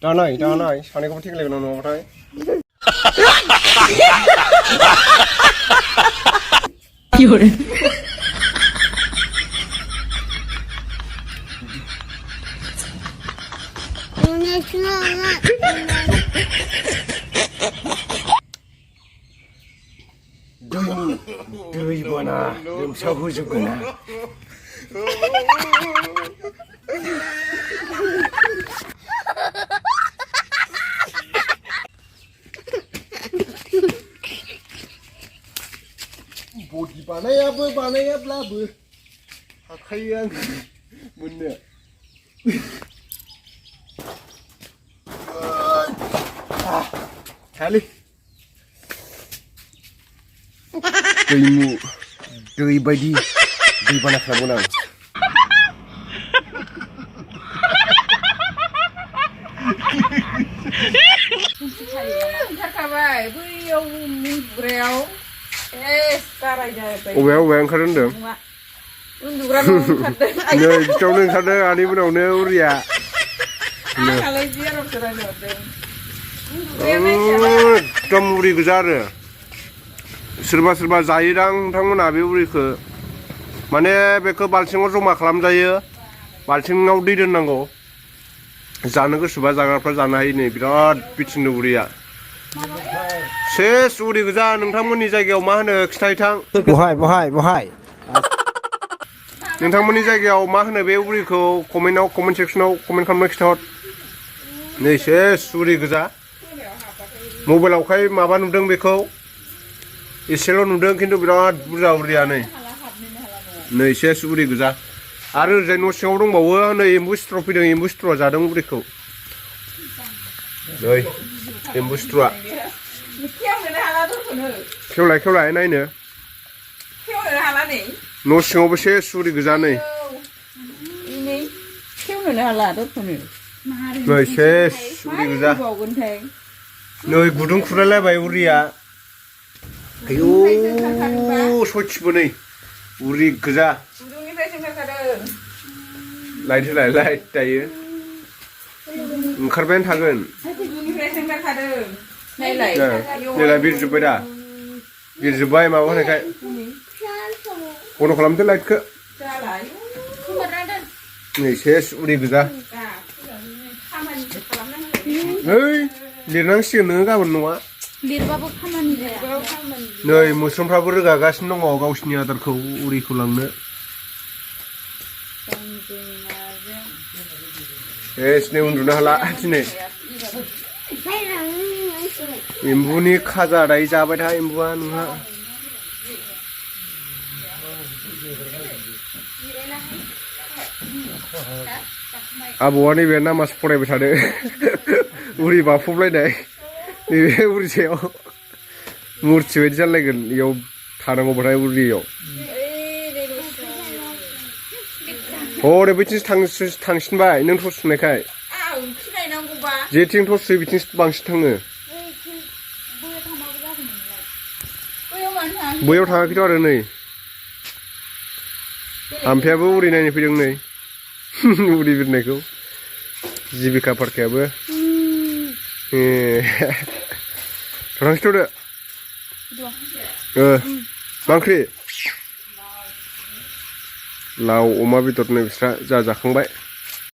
दानाय सानैखौबो थेगलायगोन नङाबाथाय दै बाना लोमसाव होजोबगोन ना बडि बानायाब्लाबो हाखायो आं मोननो हायालै दैमु दै बायदि दैबाना खालामगोन आं ओंखारखाबाय बैयाव उन्दुग्रायाव अबेया ओंखारदों होनदों उन्दुग्रा न' ओंखारदों नै बिथियावनो ओंखारदों आनै मोनावनो उरिया आंहालाय जेरावसो रायहरदों एकदम उरि गोजा आरो सोरबा जायोदां नोंथांमोना बे उरिखौ माने बेखौ बाल्थिङाव जमा खालामजायो बाल्थिङाव दै दोननांगौ जानो गोसोबा जाग्राफ्रा जानो हायो नै बिराद बिथिंनो उरिया सेस उरि गोजा नोंथांमोननि जायगायाव मा होनो खिथाहैथां बहाय नोंथांमोननि जायगायाव मा होनो बे उरिखौ कमेन्ट सेक्सनाव कमेन्ट खालामना खिथाहर नै सेस उरि गोजा मबाइलावखाय माबा नुदों बेखौ एसेल' नुदों खिन्थु बिराद बुरजा उरिया नै सेस उरि गोजा आरो ओरैजाय न' सिङाव दंबावो नै एम्बु सिथ्र फैदों एम्बु सिथ्रआ जादों उरिखौ नै एम्बु सिथ्रआ खेवलाय नायनो न' सिङावबो सेस उरि गोजा नै नै सेस उरि गोजा नै गुदुं खुरलायलायबाय उरिया आयौ सयथिबो नै उरि गोजा लाइट होलाय दायो ओंखारबायानो थागोन नैलाय बिरजोब्बाय दा बिरजोब्बाय माबा होनायखाय बन्द' खालामदो लाइटखौ नै सेस उरि गोजा ओइ लिरनांसिगोन नोङो गाबोन नङा लिरबाबो खामानि जाया नै मोस्रोमफ्राबो रोगागासिनो दङ गावसिनि आदारखौ उरिखौ लांनो नै उन्दुनो हाला दिनै एम्बुनि खाजा दायो जाबाय था एम्बुआ नोंहा आबौआ नैबे नामाज फरायबाय थादो उरि बाफबलायनाय नैबे उरि सायाव मुरथि बायदि जालायगोन इयाव थानांगौबाथाय उरियाव हरै बैथिंसो थांसिनबाय नों टर्च सुनायखाय जेथिं टर्च सुयो बिथिंसो बांसिन थाङो बैयाव थाङाखैथ' आरो नै आमफायाबो उरि नायनो फैदों नै उरि बिरनायखौ जिबिका पार्कायाबो थांसैथ'दो मा ओंख्रि लाव अमा बेदर नै बिस्रा जाखांबाय